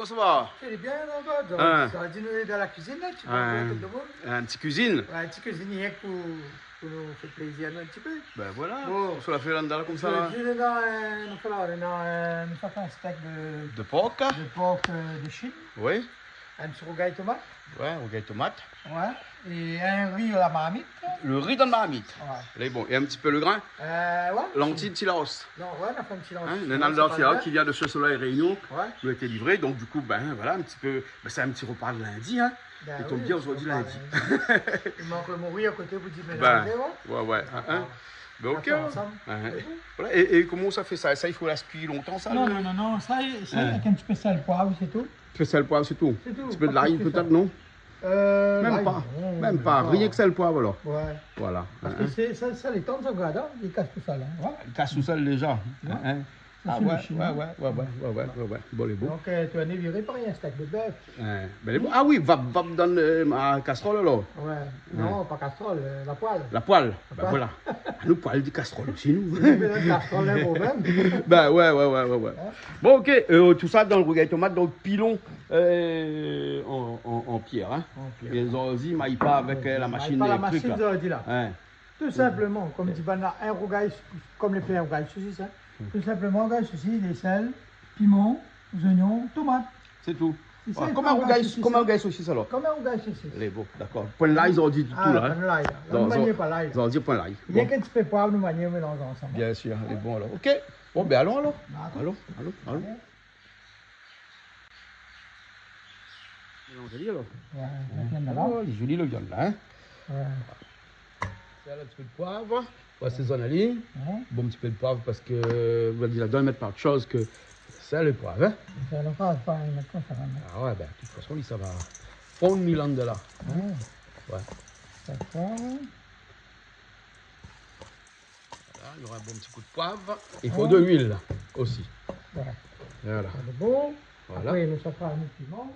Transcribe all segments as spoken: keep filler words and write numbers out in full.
Koman sa va ? Sa va bien, non, non, non. Hein. Sa va, di nou, dan la kuizine, la, ti pé fé in ti kuizine. Ouais, in ti kuizine, rienk pou, pou nou fé plézir anou in ti pé. Ben voilà. Bon. Kosa ou la fé la, konmsa la ? Zordi, nou la, euh, nou fé la, nou la, euh, nou fé in stèk de, de por. De por, euh, de Chine. Oui. In ti rougay tomat. Ouais, rougay tomat. Ouais. É in ri a la marmit. Le ri dan la marmit. Ouais. Lé bon. É in ti pé le grin. Euh, ouais. Lanti, ti laos. Non, ouais, nou la fé in ti laos. Hein, nou néna le laos la ki vien de Soleil Réunion. Ouais. Nou la été livré, donk du kou, ben voilà, in ti pé, ben sé in ti repa de lindi, hein. Ben oui, i tonm bien, zordi lindi. I mank le mori a koté, pou di mélanzé, ouais. Ouais, ouais, hein. Ben OK. Ansanm. Voilà. É, é koman sa i fé sa ? Sa, i fo laspiyé lontan, sa, non, le... Non, non, non, sa, sé avèk in ti pé sèl, poiv, sé tou. Ti pé sèl, poiv, sé tou. Sé tou, pa plis ke sa. In ti pé de lay, pétèt, non ? Euh, lay, non, mèm pa. Mèm pa, rienk sèl, poiv, alor. Ouais. Voilà. Parske sé, sa, sa, lé tann, sa, gard, hein, i kas tousèl, hein. Voilà. I kas tousèl déza. Ouais. Hein, hein. Ah ouais, ouais, ouais. Bon, lé bon. Donk, euh, ou la viré par in stèk de bèf. Ouais. Ben, lé bon. Ah oui, va, va dan, euh, ma kastrol, alor. Ouais. Non, pa kastrol, euh, la poêle. La poêle. La poêle. Ben voilà. Ah, nou poêle di kastrol osi, nou. Oui, mé la kastrol, lé bon mèm. Ben ouais, ouais, ouais, ouais, ouais. Hein ? Bon, OK, euh, tousa dan le rougay tomat, donk pilon, euh, an, an, an pièr, hein. An pièr. É zordi, may pa avèk, euh, la mashine éléktrik la. May pa la mashine, zordi la. Ouais. Tou sinpleman, konm di banna, in rougay, konm lé fé in rougay sosis, hein. Hmm. Tou sinpleman, rougay sosis, lé sèl, piman, zoignon, tomat. Sé tou. Sé sa, konm in rougay sosis, alor. Konm in rougay sosis, alor. Lé bon, dakor. Poin lay, zordi, ditou la, hein. Ah, poin lay la. Zordi, poin lay. Bon. Rienk in ti pé poiv, nou manié, mélanz ansanm. Bien sir, lé bon, alor. OK. Bon, ben, alon, alor. Dakor. Alon, alon, alon. Mélanz ali, alor. Ouais, la viann la. Oh, lé zoli, la viann la, hein. Ouais. Sèl, in ti pé de poiv. Ou asézone ali. Ouais. Bon, in ti pé de poiv parske, ou la di ladan, i mèt pa ot shoz ke sèl é poiv, hein. Sèl é poiv, pa, i mèt konmsa, hein. Ah ouais, ben, de tout fason, li, sa va fonn, li, la, la. Ouais. Ouais. Sa fon, ouais. Voilà, nora in bon ti kou de poiv. I fo de luil osi. Ouais. Voilà. Sa lé bon. Voilà. Apré, nou sa fé in ti piman.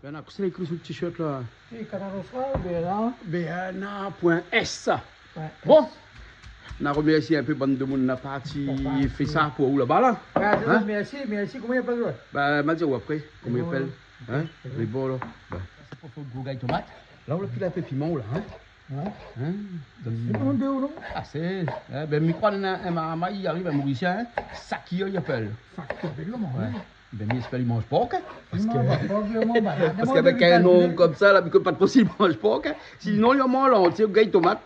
Bernard, kosa lé ékri sou le t-shirt la ? Si, Kanal Austral, Bernard. Bernard point S. Ouais. Bon. Nou romèrsi in pé bann demoun la parti fé sa pou ou laba la. Hein ? Ouais, mèrsi, mèrsi. Koman i apèl ? Ben, ma di aou apré. Koman i apèl ? Hein ? Lé bon, la. Ben. Sa sé pou fé rougay tomat. La, ou la pil in pé piman, la, hein ? Ouais. Hein ? Donk, sé bon, de ou, non ? Ah, sé, hein, ben, mi kroi néna in marmay, i ariv, in Morisien, hein ? Sakir, i apèl. Sakir, ben, koman, ouais. Ben, mi éspèr li manz por, hein ? Parske, parske avèk in non konmsa la, mi koné pa tro si li manz por, hein ? Sinon, li manz lantié, rougay tomat.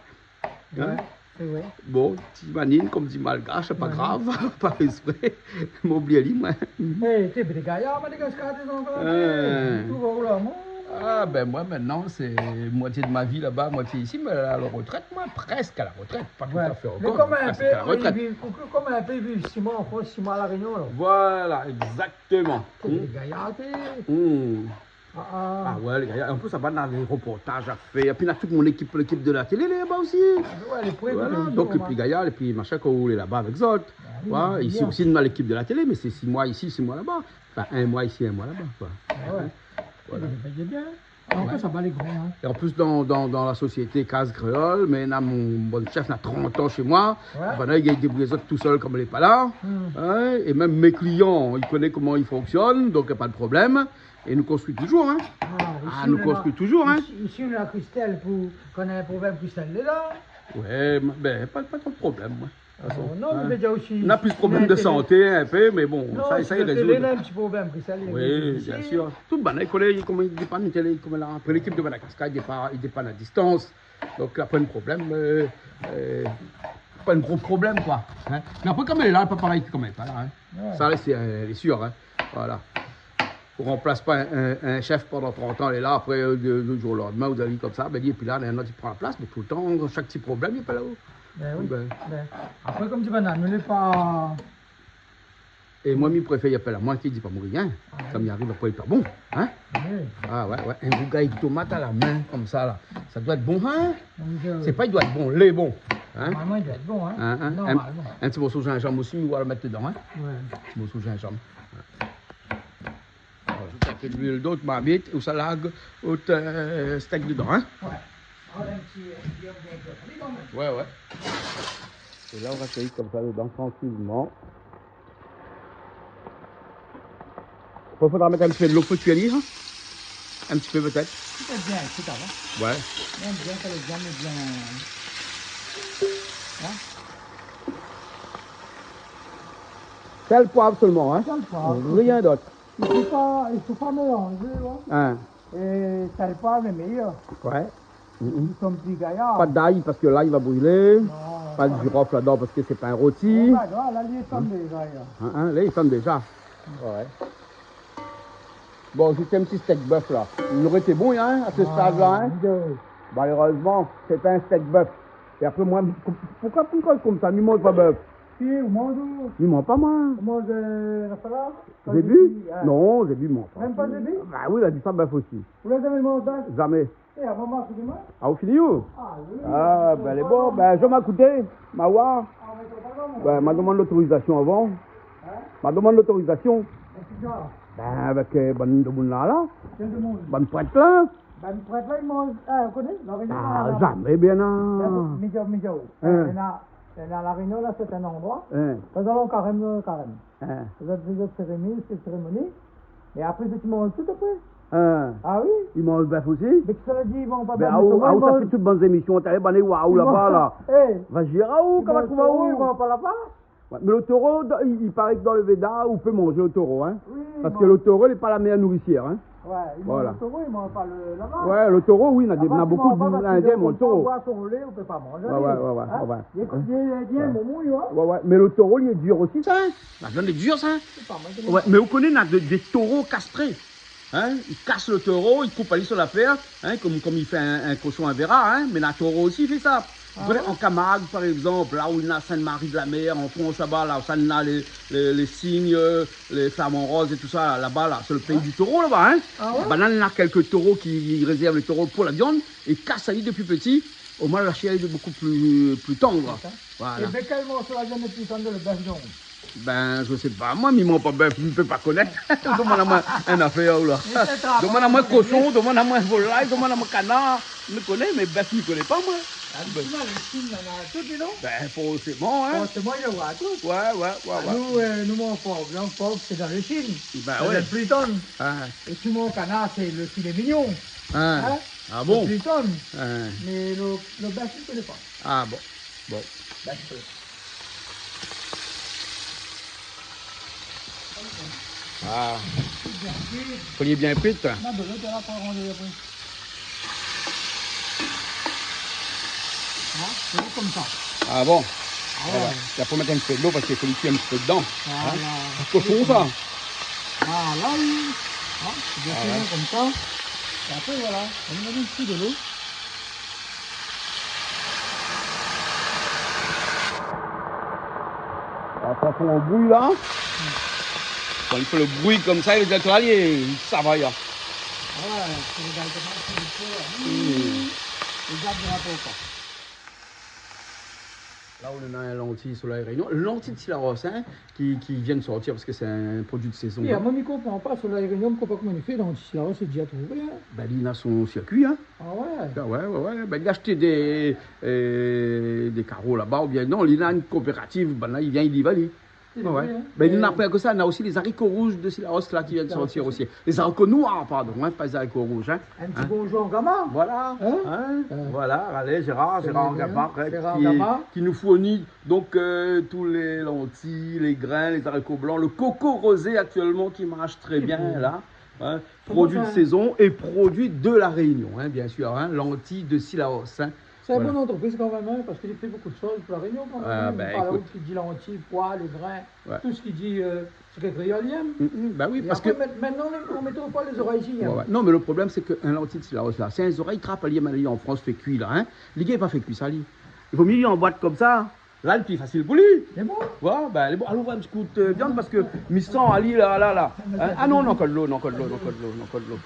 Hein ? Ouais, sé vré. Bon, ti manine, konm di Malgash, pa grav, pa ésprè. Moin la oubli ali, moin. Eh, té, lé gayar Madagaskar, té, ankor. Hein. Tou va ou la, moin ? Ah, ben, moin, mintnan, sé moitié de ma vi laba, moitié isi, mé a la retrèt, moin, prèsk a la retrèt, pa tout à fait ankor, mé prèsk a la retrèt. Mé konm in pé, konm in pé i viv sis moi an Frans, sis moi La Rényon, alor. Voilà, exactement. Té, lé gayar, té. Hmm. Ah, ah. Ah ouais, lé gayar. An plis, laba, néna dé reportaz a fèr. Épi, néna tout mon ékip, lékip de la télé, lé laba osi. Ah, ouais, lé pré, voilà, ékout, donk, lé pli gayar, épi machin, kan ou lé laba avèk zot. Ah oui, ouais, bien. Isi osi, néna lékip de la télé, mé sé sis moi isi, sis moi laba. Anfin, in moi isi, in moi laba, koi. Ah ouais. Voilà. Lé bien, lé bien. An plis, laba, lé gran, hein. É an plis, dan, dan, dan la sosiété Kaz Kréol, mé néna mon bann shèf, néna trant an shé moi. Ouais. Banna i gingn débouyé azot tousèl kom lé pa la. Hmm. Hein, é mèm mé klian, i koné koman i fonksyone, donk pa de problèm. É nou konstrui touzour, hein. Ah, nou konstrui touzour, hein. Isi, isi, nou néna Christelle pou, kan néna in problèm, Christelle lé la. Ouais, mé, ben, pa, pa tro de problèm, moin. Ah, non, mé mi vé dir osi, néna plis problèm de santé, in pé, mé bon, sa, sa i rézoud. Non, si la télé néna in ti problèm, Christelle lé isi. Oui, bien sir. Tout banna i koné, i koné, i dépann télé, i koné la. Apré, lékip de Madagascar, i dépann, i dépann a distans. Donk, la, pa de problèm, euh, euh, pa in gro problèm, koi. Hein ? Mé apré, kom lé la, lé pa parèy ke kom lé pa la, hein. Ouais. Sa, la, sé, euh, lé sir, hein. Voilà. Ou ranplas pa in, in, in shèf pandan trant an, lé la, apré, euh, de, de zour o landmin, ou di ali konmsa, ben, li lé pi la, néna in ot i pran la plas, mé toultan, shak ti problèm, li lé pa la. Ben oui. Ben. Ben, apré, kom di banna, nou lé pa É moin, mi préfèr i apèl amoin, ki di pa moin rien. Ah oui. Sa mi ariv apré, lé pa bon, hein ? Oui. Ah ouais, ouais. In rougay tomat a la min, konmsa la. Sa i doi èt bon, hein ? Sé pa i doi èt bon, lé bon. Hein ? Normalman, i doi èt bon, hein ? Hein, hein ? Normalman. In, in ti morso zinzanm osi, ou va mèt dedan, hein ? Ouais. Ti morso zinzanm. Voilà. Azout in pé de luil dan out marmit, ou sa larg out, euh, stèk dedan, hein ? Ouais. Voilà, in ti, euh, bien, bien, bien. Ouais, ouais. É la, ou va kéyi konmsa dedan, trankilman. Bon, fodra mèt in pé dolo pou kuir ali, in. In ti pé pétèt. Pétèt bien, tout à l'heure. Ouais. Bien, bien, fo lo viann lé bien, in. Sèl, poiv solman, in. Sèl, poiv. Rien d'ot. I fo pa, i fo pa mélanzé, ouais. In. É sèl, poiv lé méyèr. Ouais. Mm, mm. Li tonm pli gayar. Pa d'lay, parske lay va brilé. Non, pa d'jirof ladan, parske sé pa in roti. Ouais, non, la, li tonm déza, la. In, in, la, li tonm déza. Ouais. Bon, zis in ti stèk bèf la. Li noré été bon, in, a se stad la, in. Malérèzman, sé pa in stèk bèf. É apré, moin, pou-, poukosa, poukosa konmsa, mi manz pa bèf ? Si, ou manz, ou. Mi manz pa, moin. Ou manz, euh, la salad, zébi ? Zébi, in. Non, zébi, mi manz pa. Mèm pa zébi ? Ba oui, la di sa, bèf osi. Ou la zamé manz bèf ? Zamé. É, a momon, fini, moin ? A, ou fini, ou ? A oui. A, bin, lé bon, bin, zot ma kouté, ma oir. A, mé ou la pa, moin. Bin, ma domann lotorizasion avan. In ? Ma domann lotorizasion. Avèk kisa ? Bin, avèk, euh, bann demoun la, la. Kèl demoun ? Bann prèt la. Bann prèt la, i manz, a, ou koné, La Rényon, a, la. Zamé, bien, non. Bin, mé, mé, mé, in. Néna, néna La Rényon la, sèrtin landroi. In. Kan zot i alé karèm, karèm. In. Zot i fé zot sérémoni, sé sérémoni. É apré, zot i manz tout apré. In. A oui. I manz bèf osi ? Mé kisa la di, i manz pa bèf, mé aou, aou, sa i manz. Fé tout bann zémision, talèr, bann lé oir aou laba la. É. Va zér aou, koman ou va, i manz toro, i manz pa laba. Ouais, mé lo toro, dan, i, i paré ke dan le Veda, ou pé manz lo toro, in. Oui, parske lo toro, li lé pa la méyèr nourisièr, in. Ouais, i manz lo toro, i manz pa le, laba. Ouais, lo toro, oui, néna dé, néna bonpé d'Indien i manz lo toro. Laba, si ou manz pa, ou pé pa manzé. Ouais, ouais, ouais, ouais. In ? Li lé, li lé, li lé momon, in. Ouais, ouais. Mé lo toro, li lé dir osi, sa, in. La viann lé dir, sa, in. Sé pa moin ki... Ouais, mé ou koné, néna dé, dé toro kastré. In, i kas lo toro, i koup ali son lafèr, in, konm, konm i fé in, in koshon, in véra, in, mé na toro osi i fé sa. A ouais ? Ou koné, an Camargue, par égzanp, la ousa néna Sainte-Marie-de-la-Mer, an Frans laba, la ousa néna lé, lé, lé Cygnes, euh, lé Flamands Roses é tousa, laba la, sé lo péi du toro laba, in. A ouais ? Banna néna kèlk toro ki, i rézèrv lé toro pou la viann, é kas ali dopi pti, omoin la shèr lé bonpé pli, pli tann. Voilà. É bin, kèl morso la viann lé pli tann, lo bèf, non ? Bin, mi sé pa, moin, mi manz pa bèf, mi pé pa konèt. Domann amoin in nafèr, ou la. Domann amoin koshon, domann amoin volay, domann amoin kanar. Mi koné, mé bèf, mi koné pa, moin. A, mé ou koné, la Chine, néna tout, non ? Bin, forséman, in. Forséman, i voi tout. Ouais, ouais, ouais, ouais. Nou, euh, nou manz pork, donk pork, sé dan la Chine. Bin ouais. Sé pli tann. A. É si ou manz kanar, sé lo filé mignon. A. In ? A bon ? Sé pli tann. In. Mé lo, lo bèf, mi koné pa. A bon. Bon. A. Fo li lé bien kui. Non, de lot, la, pou rann apré. In, sé konmsa. A bon ? A ouais. Voilà. La, fo mèt in ti pé dolo parske fo li kui in ti pé dedan. Voilà. In ? Koshon, sa. Voilà, oui. In, sé bien konmsa. É apré, voilà, nou mèt in ti pé dolo. Kan i fé lo bri la, kan i fé lo bri konmsa, i vé dir ke la, li, sa va, ya. Ouais, sé lo gars, koman i fé ? Hmm. Lo gars de la papa. La, ou néna in lanti Soleil Réunion. Lanti de Cilaos, in, ki, ki vien sortir parske sé in produi de sézon, in. Oui, moin, mi konpran pa, Soleil Réunion, mi konpran pa koman i fé, lanti Cilaos, sé dir a trouvé, in. Bin, li néna son sirkui, in. A ouais ? A ouais, ouais, ouais. Bin, li ashèt dé, euh, dé karo laba, oubien non, li néna in koopérativ, bin la, li vien, li liv ali. Li liv, in. Ouais, ouais. Bin, li néna pa ke sa, néna osi lé zariko rouz de Cilaos la ki vien sortir osi. Lé zariko noir, pardon, in, pa lé zariko rouz, in. In ti bonzour Angama. Voilà. In ? In ? Voilà, alé, Gérard, Gérard Angama, in, ki, ki nou fourni, donk, euh, tout lé lanti, lé grin, lé zariko blan, lo koko rozé aktièlman ki marsh trè bien, la. In ? Produi de sézon é produi de La Rényon, in, biensir, in, lanti de Cilaos, in. Sé in bon antrepriz kanmèm, in, parske li fé bonpé de shoz pou La Rényon kanmèm. A, bin, ékout. Parl de tout sak i di lanti, poi, lé grin, tout sak i di, euh, sak lé kréol i èm. Mm, mm, ba oui, é parske apré, mintnan, nou, nou mèt pa lé zorèy isi, in. Ouais, ouais. Non, mé lo problèm, sé ke in lanti de Cilaos la, sé in zorèy i trap, li, mintnan, an Frans, fé kui la, in. Li gingn pa fé kui sa, li. I vo mié li anboit konmsa. La, lé pli fasil pou li. Lé bon. Ouais, bin, lé bon. Alon oir in ti kou de viann parske mi san ali la, la, la. In ? A non, non, ankor dolo, non, ankor dolo, non, ankor dolo, non, ankor dolo.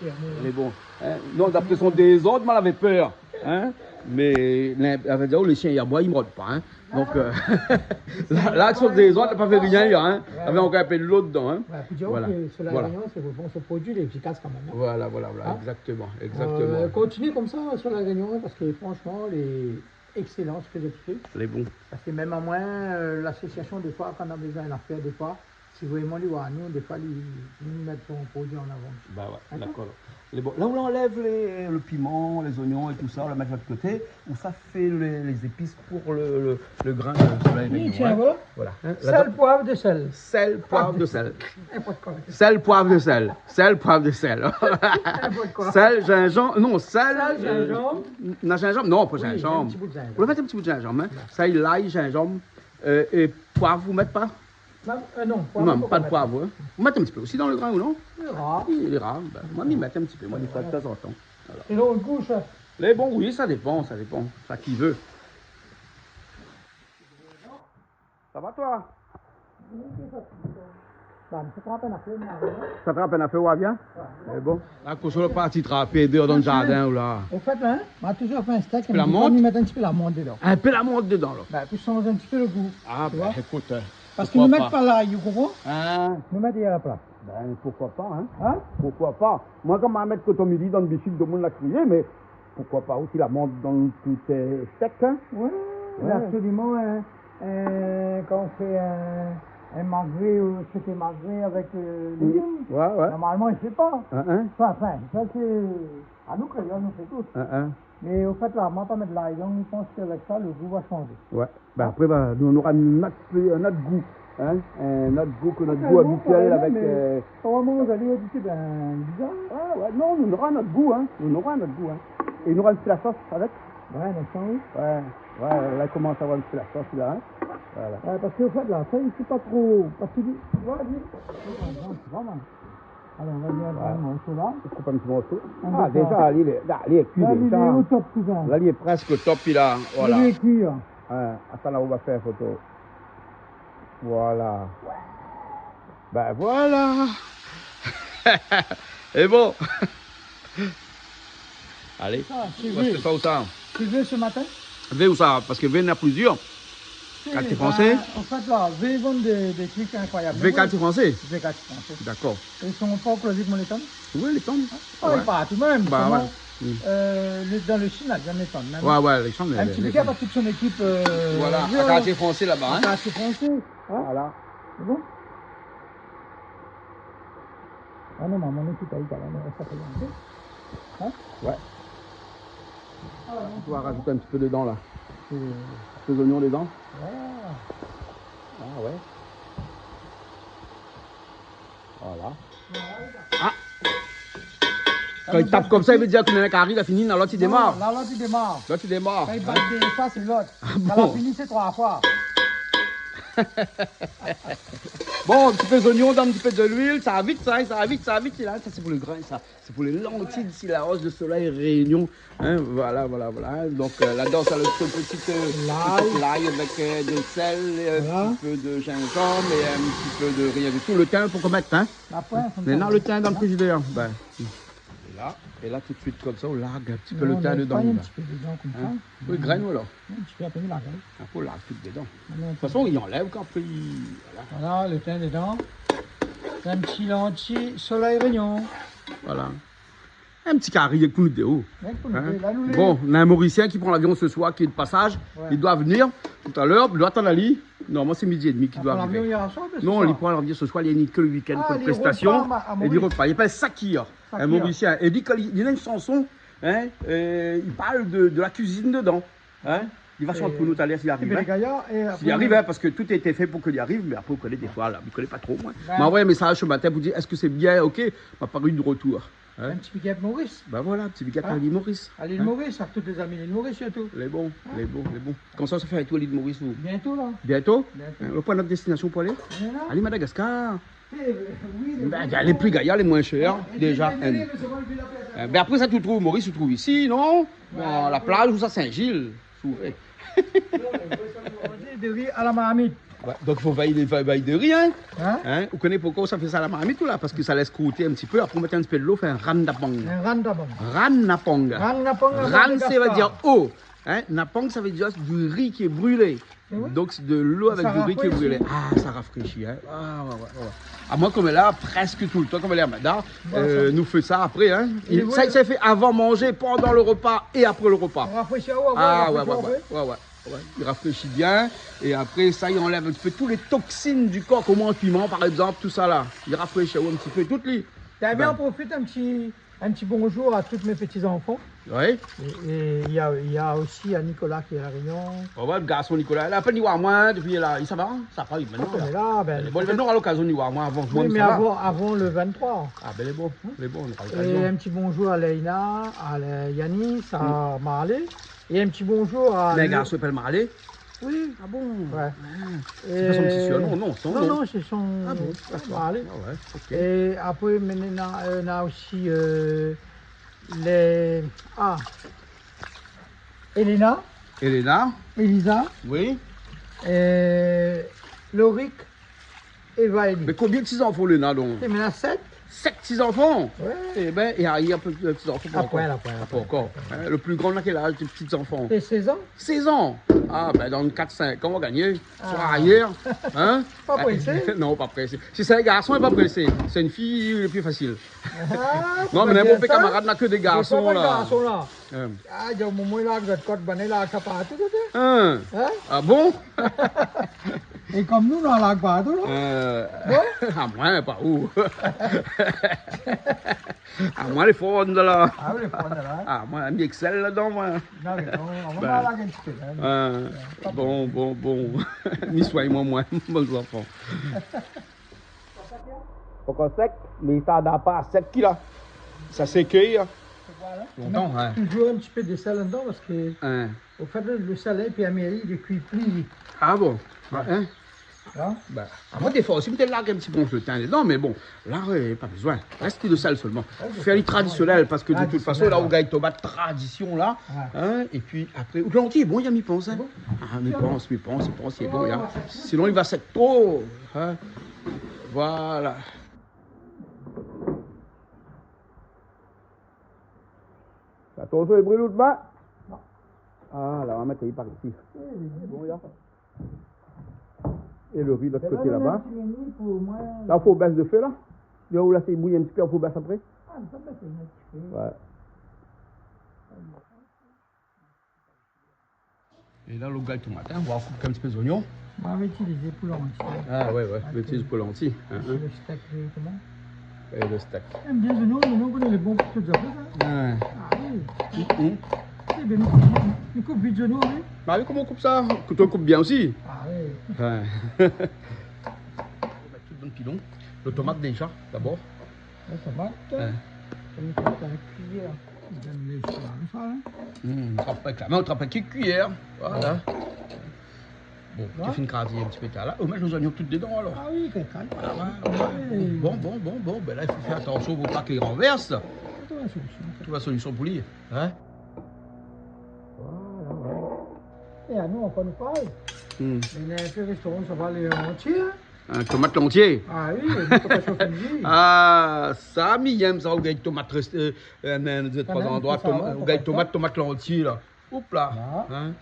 Lé bon. In ? Non, dapré son dézord, moin lavé pèr. In ? Mé, la, la vé dir, lé shien i aboi, i mord pa, in. Donk, euh, la, la, son dézord, la pa fé rien, in. Lavé ankor in pé dolo dedan, in. Ouais, pou dir ke Soleil Réunion, sé bon, sé produi, lé éfikas kanmèm, in. Voilà, voilà, voilà, exactement, exactement. Euh, kontinié konmsa, Soleil Réunion, in, parske fransheman, lé Excellent sak zot i fé. Lé bon. Parske mèm amoin, euh, lasosiasion, défoi, kan na bezoin in afèr, défoi, si vréman li oi anou, défoi li, li mèt son produi an avan. Ba oué, dakor. Lé bon. La ou anlèv lé, lo piman, lé zoignon é tousa, ou la mèt de lot koté, ou sa fé lé, lé zépis pou lo, lo, lo grin, euh, solèy rényon, voilà. Voilà. Sèl, poiv, de sèl. Sèl, poiv, de sèl. N'importe quoi. Sèl, poiv, de sèl. Sèl, poiv, de sèl. N'importe quoi. Sèl, zinzanm. Non, sèl, euh, zinzanm. Na zinzanm ? Non, pa zinzanm. In ti bout zinzanm. Ou la mèt in ti bout zinzanm, hein. Sa, lay, zinzanm, euh, é poiv, ou mèt pa ? Non, euh, non, poiv, non, pa de poiv, hein. Ou mèt in ti pé osi dan lo grin, ou non ? Lé rar. Lé rar. Bin, moin, mi mèt in ti pé, moin, défoi, de tan zan tan. Voilà. É donk, lo gou, sa ? Lé bon, oui, sa i dépan, sa i dépan. Sa ki vé. Sa va, toi ? Ba, mi sa trap in afèr, moin, la. Sa trap in afèr, ou vien ? Oué. Lé bon. La, kosa ou la parti trapé déor dan lo zardin, ou la ? An fèt, hein, moin la touzour fé in stèk, mé la mant, mi mèt in ti pé la mant dedan. In pé la mant dedan, la. Ba, pou sanz in ti pé lo gou. Ah, bin, ékout, hein, poukoi pa. Parske nou mèt pa lay, ou konpran ? Hein ? Nou mèt a la plas. Bin, poukoi pa, hein ? Hein ? Poukoi pa ? Moin, kan ma mèt koton mili dan lo bishik, domoun la kriyé, mé poukoi pa osi la mant dan tout, euh, stèk, hein ? Oué, mé absoliman, hein. Euh, kan ou fé in, in magré, ou soté magré avèk, euh, légim, oué, oué, normalman, i fé pa. Hein, hein. Anfin, anfin, sa sé, anou kréol, nou fé tout. Hein, hein. Mé an fèt, la, moin la pa mèt lay, donk mi pans ke avèk sa, lo gou va sanzé. Oué. Bin, apré, bin, nou, nou nora in ot, in ot gou, hein, in ot gou ke nout gou abitièl avèk, euh, pa vréman, ou la di, sé bien bizar. Ah, oué, non, nou nora in ot gou, hein, nou nora in ot gou, hein. É nou nora in ti la sos avèk. Oué, mé sa, oui. Oué, oué, la, i komans avoir in ti la sos, la, hein. Voilà. Oué, parske an fèt, la, sa, sé pa tro, parske, oué, di, non, sé pa mal. Alé, nou va dir, voilà, in morso la. Ou koup in ti morso. Ah, déza, li lé, la, li lé kui déza. La, li lé o top, tousa. La, li lé prèsk o top, li la, voilà. Li lé kui, hein. Hein, atann, la, ou va fé in foto. Voilà. Bin voilà. É bon. Alé. Ah, sé vé. Ou ashté sa ousa ? Sé vé se matin ? Vé ousa ? Parske vé, na plizièr. Si, katié fransé. Bin, an fèt, la, vé i vann dé, dé trik inkroiyab. Vé katié fransé ? Vé katié fransé. Dakor. É son pa o Klozé, koman létan ? Oui, létan. Ah, oué, partou mèm. Ba, koman, oué. Hmm. Euh, le, dan lo Shin, la, bien létan mèm. Oué, oué, létan, mé in ti big up a tout son ékip, euh, voilà, a katié fransé laba, hein. A katié fransé, hein. Voilà. Sé bon ? Ah non, momon, nou, tout a Italie, mé sa fé in pé. Hein ? Oué. Ah, non. Ou va razout in ti pé dedan, la. Euh. In pé zoignon dedan. Ah. Ah, oué. Voilà. Ah. Kan i tap konmsa, i vé dir ke néna in kari la fini, na lot i démar. Non, na lot i démar. Lot i démar. Kan i bat dé foi, sé lot. Ah bon ? Kan la fini, sé troi foi. Bon, in ti pé zoignon, dan in ti pé de luil, sa va vit, sa, sa va vit, sa va vit, la. Sa, sé pou lo grin, sa. Sé pou lé lantiy, isi, la sos de solèy Rényon. Hein, voilà, voilà, voilà. Donk, euh, ladan, sa, lo, lo ti, euh, lay, lo ti lay avèk, euh, de sèl, euh, in ti pé de zinzanm é in ti pé de rien du tout. Lo tin, pou koman mèt, hein ? Apré, konmsa, mintnan, lo tin dan lo frizidèr, hein. Bin. É la, é la, tout suit, konmsa, ou larg in ti pé lo tin dedan, la. Non, mé pa in ti pé dedan, konmsa. Hein ? Oui, grène, ou alor ? In ti pé, apré, ou larg, hein. Apré, ou larg tout dedan. Ah non, tout. De tout fason, i anlèv kan apré, voilà. Voilà, lo tin dedan. In ti lantiy solèy Rényon. Voilà. In ti kari pou nou dé, oh. Rien pou nou dé. Hein ? La, nou lé... Bon, na in Morisien ki pran lavion se soir, ki lé de pasaz. Oué. Li doi vnir talèr, li doi atann ali. Normalman, sé midi é dmi ki doi arivé. Li la pran lavion yèr soir, oubien se soir ? Non, li pran lavion se soir, li ni ke lo week-end pou in prestasion. Ah, li repar a, a Moris. É li repar. Li apèl Sakir. Sakir. In Morisien. É li, kan li, li na in shanson, hein, euh, li parl de, de la kuizine dedan. Hein ? Li va shant pou nou talèr, si li ariv, hein. Si li ariv, hein, parske tout lété fé pou ke li ariv, mé apré, ou koné, défoi, la, mi koné pa tro, moin. Bin. Ma anvoy in mésaz se matin pou dir, èske sé bien, OK, ma pa u de rotour. Hein ? In ti big up Moris. Bin voilà, in ti big up a lil Moris. Hein ? A lil Moris, a tout lé zami lil Moris, sirtou. Lé bon, lé bon, lé bon. Konmsa, sa fé in tour lil Moris, ou ? Bientô, la. Bientô ? Bientô. Hein, ou pran nout destinasion pou alé ? Alé Madagaskar. Eh, oui, lé bon. Bin, lé pli gayar, lé moin shèr, déza. Hein, bin, apré sa, ou trouv Moris, ou trouv isi, non ? Oué, la plaz, ou sa Sin-Zil. Souvé. Dori a la marmit. Oué, donk i fo vèy, vèy, vèy dori, hein. Hein ? Hein ? Ou koné poukoi sa fé sa a la marmit, ou la ? Parske sa lès krouté in ti pé, apré ou mèt in ti pé dolo, fé in ran napang. In ran napang. Ran napang. Ran napang, ran, sé vé dir o. Hein ? Napang, sa vé dir du ri ki lé brilé. Oui. Donk sé de lo avèk do ri ke ou bril. Sa rafréshi. Ah, sa rafréshi, hein. Ah, ouais, ouais, ouais. Ah, moin, konm la, prèsk toultan, konm la, madam, euh, nou fé sa apré, hein. Sa, sa i fé avan manzé, pandan lo repa é apré lo repa. Rafréshi, ouais, ouais, ouais, ouais. Ouais, ouais. I rafréshi bien. É apré sa, i anlèv in ti pé tout lé toksine di kor, konm in piman, par égzanp, tout sa la. I rafréshi in ti pé tout li. Bin, mi profit in ti, in ti bonjour à tous mes petits-enfants. Oui. Et, et il y a, il y a aussi à Nicolas qui est à La Réunion. Ouais, ouais, lo garson Nicolas. La pèn i voi amoin, hein, dopi la. Sa va, hein ? Sa va, li, koméla, bin, lé bon, nou nora lokazion i voi amoin avan. Oui, mé avan, avan le vingt-trois. Ah, bin, lé bon, lé bon, nou nora lokazion. Et un petit bonjour à Leïna, à la, Yanis, à Marley. Et un petit bonjour à... Mé lo garson i apèl Marley ? Oui. Ah bon ? Ouais. Ah. Sé pa son ti sèr, non, non, sé son non. Non, non, sé son, ah bon, ouais, d'accord. Marley. Ah ouais, ok. Et après, maintenant, on a, euh, on a aussi, euh, les, ah, Elena. Elena. Elisa. Oui. Et Loric. Eva é li. Mé konbien ti zanfan ou néna, donk ? Néna sèt. Sèt ti zanfan ? Ouais. Eh bin, é arièr ti zanfan, pankor. Apré, apré, apré. Pankor. Hein, lo pli gran, na kèl az, ti zanfan ? Sé sèz an. Sèz an ? Ah, bin, dan kat, sink an, nou va gingn. Ah. Soi arièr, hein ? Pa présé. Non, pa présé. Si sé in garson, lé pa présé. Sé in fiy, lé pli fasil. Ah, non, mé mon pé kamarad, na ke dé garson, la. Dé foi, bann garson, la. Hein. Ah, di moman la, zot i kot bann la, sa partou, sa. Hein ? Hein ? Ah bon ? É konm nou, nou la partou, non ? Euh, bon ? Ah, moin, pa ou. Ah, moin, lé fon, la. Ah, oui, lé fon, la. Ah, moin, mi èksèl ladan, moin. Non, mé non, nou va larg in ti pé, hein. Euh, bon, bon, bon. Mi soign amoin, mon zanfan. Pankor sèk, mé sa na pa sèk ki la. Sa sé kui, hein. Voilà. Lontan, hein. Toujours un petit peu de sel dedans parce que, hein, au fait, le, le sel, hein, puis améri, il est cuit plus vite. Ah bon ? Ouais. Hein ? Hein ? Bin, amoin, défoi osi, mi té larg in ti pé lo tin dedan, mé bon, la, euh, pa bezoin. Rès ke lo sèl solman. Ah, fé ali tradisionèl, parske de tout fason, la, rougay tomat tradision, la. Ouais. Hein, épi apré, ou lanti, bon, i a, mi pans, hein. Bon. Ah, mi pans, mi pans, mi pans, sé bon, i a. Sinon, li va sèk tro, hein. Voilà. Sa, tonton, i bril out min ? Non. Ah, la, nou va mèt ali par isi. Oui, oui, oui. Bon, i a. É lo ri lot koté laba. Mé la, nou na in ti meni pou moin. La, fo bès lo fé, la. Ou lès bouyi in ti pé, fo bès apré. Ah, nou pé bès in ti pé. Ouais. É la, lo rougay tomat, hein, nou va koup in ti pé zoignon. Nou va itiliz pou lanti. Ah, ouais, ouais, nou itiliz pou lanti, hein, hein. Sé lo stèk, euh, koman ? É lo stèk. Èm bien zoignon, zoignon, nou koné lé bon pou tout zafèr, sa. Ouais. Ah, oui. Mm, mm. Eh bin, nou koup, nou koup vit zoignon, oui. Ba oui, koman ou koup sa ? Kouto i koup bien osi. Ah, oui. Ouais. Nou mèt tout dan pilon. Lo tomat déza, dabor. Lo tomat. Ouais. Tomat, in kuiyèr. Donn lé soi, sa, hein. Hmm, trap avèk la min, trap avèk kuiyèr. Voilà. Ouais. Bon, ou fine kraz in ti pé la. Ou mèt lé zoignon tout dedan, alor. Ah oui, kèk. Ah ouais, ouais. Oui. Bon, bon, bon, bon. Bin la, i fo fé atansion pou pa ke li ranvèrs. Trouv in solisyon. Trouv in solisyon pou li, hein. Voilà, ouais. É anou, ankor nou parl. Hmm. Mé néna in pé restoran, sa va alé antié, hein. In tomat antié. Ah oui, nou pé pa shof ali. Ah, sa, mi yèm sa, rougay tomat rès, euh, euh, mé, de tan an tan, tomat, rougay tomat, tomat antié, la. Oup la. Hein ?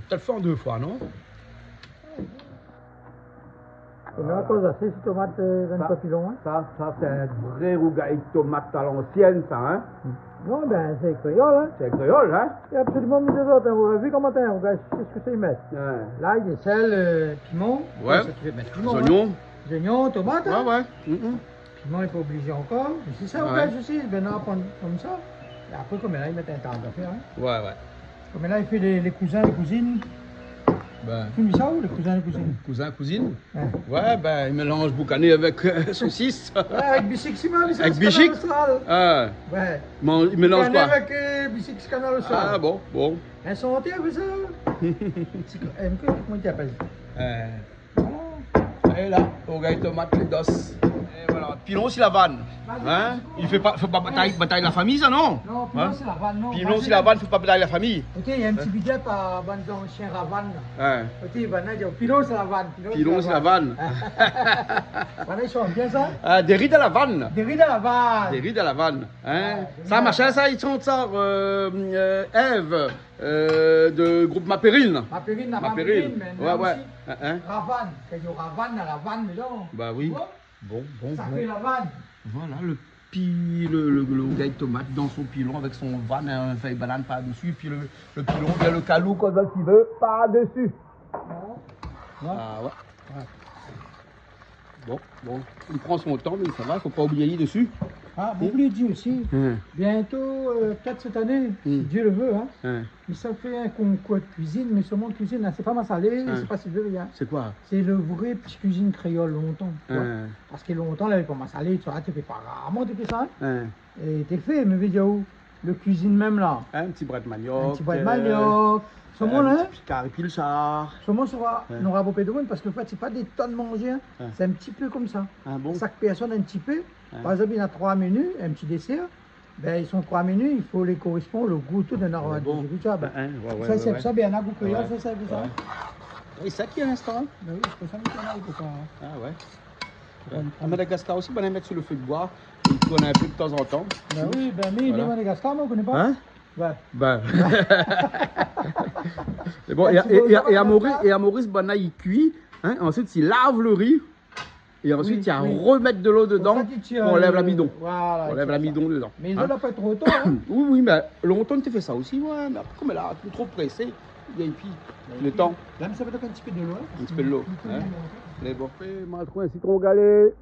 Pétèt fé an dé foi, non ? É la, akoz sa, sé tomat, euh, dan papilon, hein ? Sa, sa, sé in vré rougay tomat a lansièn, sa, hein ? Non, bin, sé kréol, hein ? Sé kréol, hein ? É absoliman, mi di azot, hein, ou la vi koman té, ou gard, sé sak i mèt. Ouais. Lay, sèl, euh, piman. Ouais. Sa, ou mèt piman, hein. Zoignon. Zoignon, tomat, hein. Ouais, ouais. Mm, mm. Piman, lé pa oblizé ankor. Mé sé sa, ouais, ou gard osi, bin, nou aprann konmsa. É apré, koméla, i mèt in ta zafèr, hein. Ouais, ouais. Koméla, i fé lé, lé kouzin, lé kouzine. Bin. Ou koné sa, ou, lé kouzin, lé kouzine ? Kouzin, kouzine ? Ouais. Ouais, bin, i mélanz boukané avèk, euh, sosis. Ouais, avèk bishik, si, mé sa, avèk bishik ? Kanal Austral. Ah. Ouais. Mé i mélanz koi ? Boukané avèk, euh, bishik Kanal Austral. Ah, bon, bon. In santé avèk sa. Sé koi, euh, koman i apèl sa ? Euh. Voilà. Alé la, rougay tomat, lé dos. É voilà. Pilon si la vann. Hin ? I fé pa, fo pa batay, batay la fami sa, non ? Non, pilon si la vann, non. Pilon si la vann, fo pa batay la fami. Oké, néna in ti bidé par bann zansien Ravann la. Hin. Oké, bann la i di pilon si la vann, pilon si la vann. Pilon si la vann. Bann la i shant bien sa. Ah, dé ri dan la vann. Dé ri dan la vann. Dé ri dan la vann. Hin ? Ah, sa, machin sa, i shant sa, euh, euh, Ève, euh, de group Mapérine. Mapérine, la Mapérine. Mapérine, mé ouais, ouais. Hin, hin. Ravann, sé di Ravann, la vann dedan. Bah oui. Bon, bon, bon. Sa i fé la vann. Voilà, le pi-, le, le, le rougay tomat dan son pilon avèk son vann, in fèy banane par desi, pi le, le pilon, bien le kalou, konm sa i vé, par desi. Ah ouais. Ah ouais. Bon, bon, i pran son tan, mé sa va, fo pa oublié li desi. Ah, bon, oubli di osi. Hin. Bientôt, euh, pétèt sèt ané, si Dieu le veut, hin. Hin. Mi sa fé in konkour de kuizine, mé solman kuizine la, sé pa masalé, sé pa si vé, hin. Sé koi ? Sé le vré ti kuizine kréol lontan, tu vois. Hin. Parske lontan, lavé pa masalé, tu vois, té fé pa rarman, té fé sa, hin. Hin. É té fé, mé vé dir, le kuizine mèm la. Hin, in ti brèd maniok, in ti brèd maniok. Euh, solman, in ti pi kari pilchard. Solman, sa va, nora bonpé de moun, parske an fèt, sé pa dé tonn manzé, hin. Hin. Sé in ti pé konmsa. Ah bon ? Shak pèrsone, in ti pé. Hin. Par égzanp, néna troi meni, in ti désèr. Bin, i son troi meni, i fo lé korèspon, le gou, tout, néna dé zirikab. Hin, ouais, ouais, ouais. Sa, sé sa, bin, néna gou kréol, sa, sé sa. Ouais. Oui, sa ki a linstan, hin. Bin oui, sé pou sa, mi di, i fo pa. Ah ouais. Ouais. A Madagascar osi, bann i mèt si le fé de boi, i tourn in pé de tanzantan. Bin oui, bin, mé Madagascar, moin, mi koné pa. Hin ? Ouais. Bin. Mé bon, é, é, é, é a Moris, é a Moris, bann la i kui, hin, ansuit, i lav le ri, é ansuit, i armèt de lo dedan pou anlèv lamidon. Voilà, pou anlèv lamidon dedan. Mé la pa tro tan, hin. Oui, oui, mé lontan, té fé sa osi, ouais, mé apré, konm la, tro présé, épi le tan. La, mi sa mèt in ti pé de lo, hin. In ti pé de lo, hin. Mé bon. É, ma trouv in sitron galé.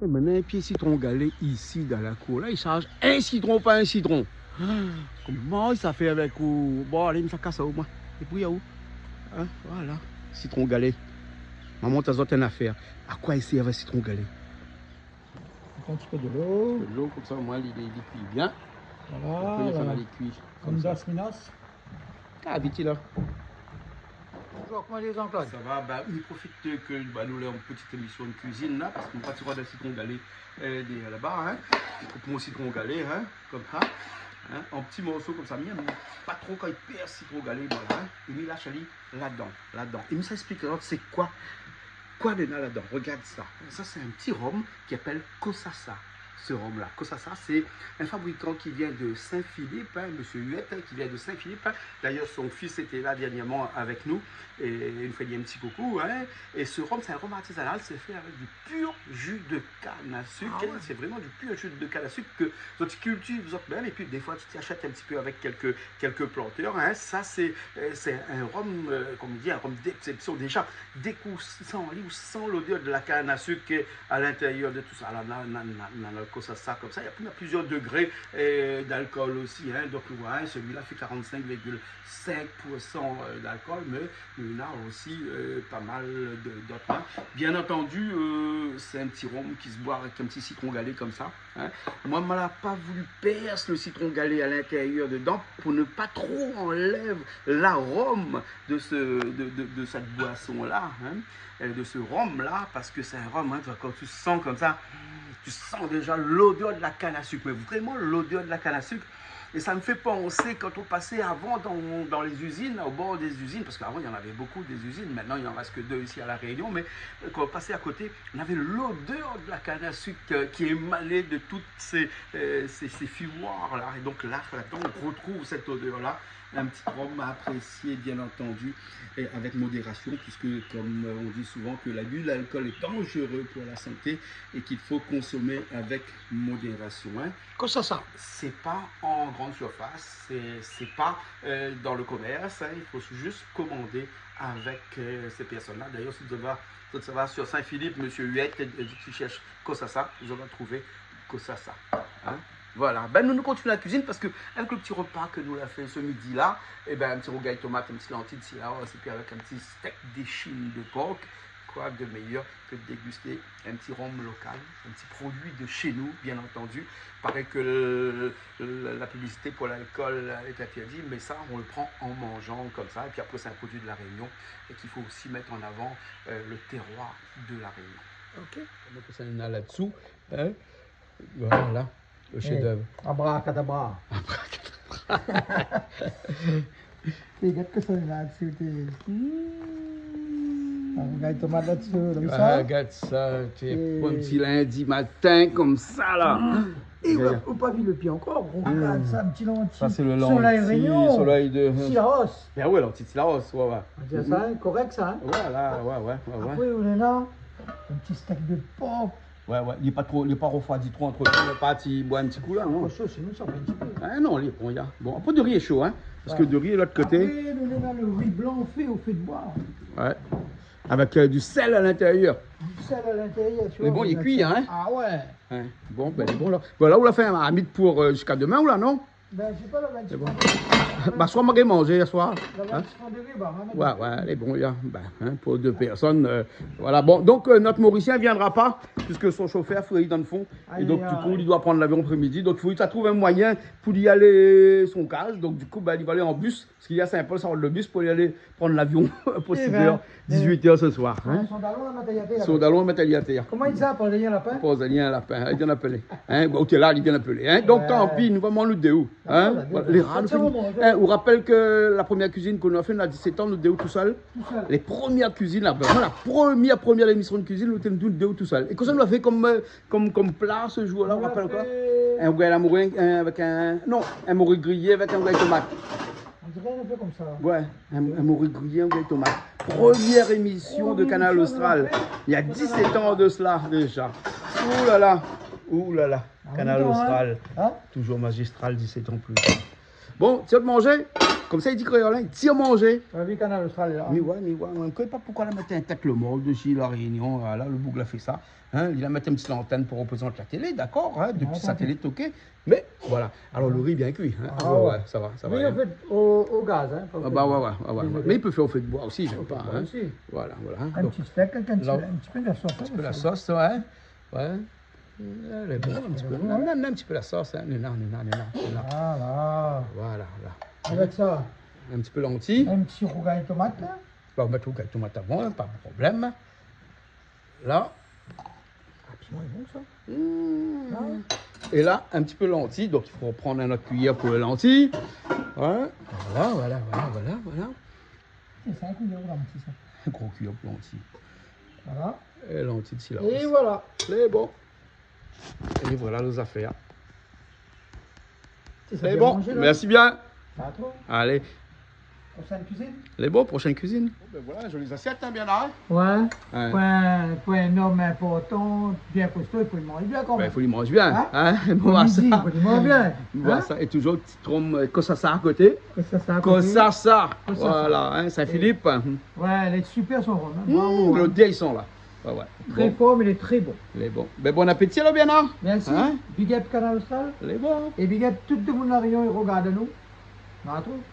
É, mé néna in pié sitron galé isi dan la kour la, i sharz in sitron par in sitron. Koman i sa fé avèk ou ? Bon, alé, mi sa kas aou, moin. É pou aou. Hin, voilà. Sitron galé. Momon, tanzantan, in afèr. A koi i sèrv sitron galé ? In ti pé de lo. De lo, konmsa, omoin, li, li kui bien. Voilà, voilà. Apré, sa va, li kui konmsa. Dos minit. Ah, vit la. Bonjour, koman i lé, Jean-Claude ? Sa va, ba, mi profit ke, ba, nou lé an ti émision de kuizine la, parske nou pa ti roi de sitron galé, euh, dèrièr laba, hin. Mi koup mon sitron galé, hin, konmsa, hin, an ti morso konmsa, mi èm pa tro kan i pèrs sitron galé, moin, hin. É mi lash ali ladan, ladan. É mi sa èksplik aou sé koi, koi néna ladan. Regard sa. Sa, sé in ti rom ki apèl Kosasa. Se rom la, Kosasa, sé in fabrikan ki vien de Saint-Philippe, hin, Monsieur Huet, hin, ki vien de Saint-Philippe, hin. D'ailleurs, son fils était là dernièrement avec nous, é nou fé in ti koukou, hin. É se rom, sé in rom artizanal, sé fé avèk du pur jus de canne à sucre, hin. Ah ouais. Sé vréman du pur jus de canne à sucre ke zot i kiltiv zot mèm, épi défoi, ou ashèt in ti pé avèk kèlk, kèlk plantèr, hin. Sa, sé, euh, sé in rom, euh, koman dir, in rom d'exception. Déjà, dès ke ou san ali, ou san lodèr de la canne à sucre a l'intérieur de tout sa. Alor, na, na, na, na, na Kosasa konmsa. É apré, na plizièr dégré, euh, d'alkol osi, hin. Donk, ou voi, hin, celui-là fait quarante-cinq virgule cinq pour cent, euh, d'alkol, mé néna osi, euh, pa mal de, d'ot, hin. Bien entendu, euh, sé in ti rom ki se boi avèk in ti sitron galé konmsa. Hin ? Moin, moin la pa voulu pèrs le sitron galé a l'intérieur dedan pou ne pa tro anlèv l'arom de se, de, de, de sèt boison la, hin, euh, de se rom la, parske sé in rom, hin, kan ou san konmsa, ou san déja lodèr de la canne à sucre, mé vréman lodèr de la canne à sucre. É sa i fé pansé kan ou pas avan dan, dan lé zizine, au bord des usines, parske avan, il y en avait beaucoup des usines, maintenant, il en reste que deux ici à La Réunion, mé, euh, kan ou pas a koté, on avait l'odeur de la canne à sucre, euh, qui émanait de toutes ces, euh, ces, ces fumoirs-là. Et donc là, là-dedans, on retrouve cette odeur-là. Un petit rhum à apprécier, bien entendu, et avec modération, puisque, comme, euh, on dit souvent que l'abus d'alcool est dangereux pour la santé et qu'il faut consommer avec modération, hein. Kosasa. C'est pas en grande surface, c'est, c'est pas, euh, dans le commerce, hein, il faut juste commander avec, euh, ces personnes-là. D'ailleurs, si vous allez, si vous allez sur Saint-Philippe, Monsieur Huet, et, et qui cherche Kosasa, vous allez trouver Kosasa. Hein ? Voilà. Ben, nou, nou kontinié la kuizine parske avèk le ti repa ke nou la fé se midi-la, é ben, in ti rougay tomat, in ti lantiy, in ti laos, épi avèk in ti stèk d'échine de por, Quoi de meilleur que de déguster un petit rhum local, un petit produit de chez nous, bien entendu. Paraît que le, le, la publicité pour l'alcool est interdite, mais ça, on le prend en mangeant comme ça. Et puis après, c'est un produit de La Réunion et qu'il faut aussi mettre en avant, euh, le terroir de La Réunion. Ok. Donk sa néna la-dsi, hein. Voilà, le chef-d'œuvre. Abrakadabra. Abrakadabra. Té gèt kosa néna la-dsi, té. Hmm. Ah, gèt tomat la-dsi, konmsa. Ah, gèt sa, té, pou in ti lindi matin konmsa la. Hmm. É ou la pa vi le pié ankor, ou gard sa, in ti lanti. Sa sé le lanti, Soleil Réunion. Soleil de Cilaos. Ben ouais, lanti Cilaos, ouais, ouais. On dirait ça, hein, correct ça, hein. Voilà, ouais, ouais, ouais, ouais. Apré, ou néna in ti steak de por. Ouais, ouais, li lé pa tro, li lé pa refroidi tro antre tan, li lé pa ti boir in ti kou la, non ? Sho, sinon sa fé in ti pé. Ah non, li lé bon, li lé bon. Apré, do ri lé sho, hein, parske do ri lé lot koté. Apré, nou néna le ri blan fé o fé d'boi. Ouais. Avèk, euh, du sel à l'intérieur. Du sel à l'intérieur, tu vois. Mé bon, li lé kui, hein ? Ah ouais. Ouais. Bon, ben, li lé bon la. Bon, la, ou la fé in marmit pou, euh, ziska domin, ou la, non ? Ben, mi koné pa, la, ben, sé bon. Ba, soi, moin la manzé yèr soir. La, ben, hein ? Ti pé de ri, ba, hein, ouais, ouais, lé bon, ya. Ben, hein, pou dé pèrsone, euh, voilà. Bon, donk, euh, nout Morisien viendra pa, puiske son shofèr fréi dan le fon. É donk, di kou, li doi prann lavion apré-midi. Donk, i fo li trouv in moiyin pou li alé son kaz. Donk, di kou, ben, li va alé an bis. Parske li lé a Saint-Paul, sa i rod le bis pou li alé prann lavion pou sis èr, dizuit èr se soir, hein. Son dalon la mèt ali atèr. Son dalon la mèt ali atèr. Koman i di sa, poz ali in lapin ? Poz ali in lapin, hein, li vien apèl. Hein, bon, ok, la, li vien apèl, hein. Donk, tanpi, nou va manz nou dé ou, hein. Voilà, lé ra, nou fini. Hein, ou rapèl ke la promièr kuizine ke nou la fé, nou la disèt an, nou dé ou tousèl. Tousèl. Lé promièr kuizine, la, ben, voilà, promièr, promièr émision de kuizine, nou té nou dé ou tousèl. É kosa nou la fé kom, euh, kom, kom pla se zour-la, ou rapèl ankor ? Nou la fé in rougay la mori, in, avèk in, non, in mori griyé avèk in rougay tomat. On diré in pé konmsa. Ouais, in, in mori griyé, in rougay tomat. Promièr émision de Kanal Austral. Promièr émision de Kanal Austral. Il y a dix-sept ans de cela, déjà. Ouh là là, ouh là là. Ah oui, Kanal Austral. Hein ? Toujours magistral, dix-sept ans plus tard. Bon, ti vé manzé ? Konmsa i di kréol, hein, ti vé manzé. Ah oui, Kanal Austral, la. Mi oi, mi oi, mi koné pa poukoi la mèt in tèt le mor desi La Réunion, la, le boug la fé sa. Hein, li la mèt in ti lantèn pou reprézant la télé, dakor, hein, dopi sa télé, ok. Mé voilà. Alor, le ri bien kui, hein. Ah ouais, ouais, sa va, sa va, hein. Oui, an fèt, o, o gaz, hein, pa o fé d'boi. Ah ba ouais, ouais, ouais, ouais. Dézolé. Mé i pé fé o fé d'boi osi, mi koné pa, hein. Osi. Voilà, voilà, hein. In ti stèk, in ti pé, in ti pé la sos, hein. In ti pé la sos, ouais. Ouais. Lé bon, in ti pé. Non, non, non, in ti pé la sos, hein. Non, non, non, non, non. Voilà. Voilà, voilà. Avèk sa, in ti pé lanti. In ti rougay tomat, la. Ba, ou mèt rougay tomat avan, hein, pa de problèm. La. Ah, piman lé bon, sa. Hmm. Ah. É la, in ti pé lanti, donk i fo prann in not kuiyèr pou le lanti. Hein ? Voilà, voilà, voilà, voilà, voilà. Sé sa, in kuiyèr pou lanti, sa. In gro kuiyèr pou lanti. Voilà. É lanti de Cilaos. É voilà. Lé bon. É voilà lé zafèr. Sé sa. Lé bon, bien manzé, la. Mèrsi bien. Patron. Alé. Proshèn kuizine. Lé bon, proshèn kuizine. Bon, ben voilà, zoli zasièt, hein, bien la, hein. Ouais. Ouais. Pou in, pou in om inportan, bien kosto, i fo li manz bien kan mèm. Ben, i fo li manz bien, hein. Hein ? Bon, midi, sa. I fo li manz bien. Bon, hein ? Sa, é toujour ti trom, euh, Kosasa a koté. Kosasa a koté. Kosasa. Kosasa. Voilà, hein, Saint-Philippe. Ouais, lé super son rhum, hein. Bravo, hein. Lodèr i san la. Ouais, ouais. Tré for, mé lé tré bon. Lé bon. Ben, bon apéti, alor, Bernard. Mèrsi. Hein ? Big up Kanal Austral. Lé bon. É big up tout demoun La Réunion i rogard anou. Nou artrouv.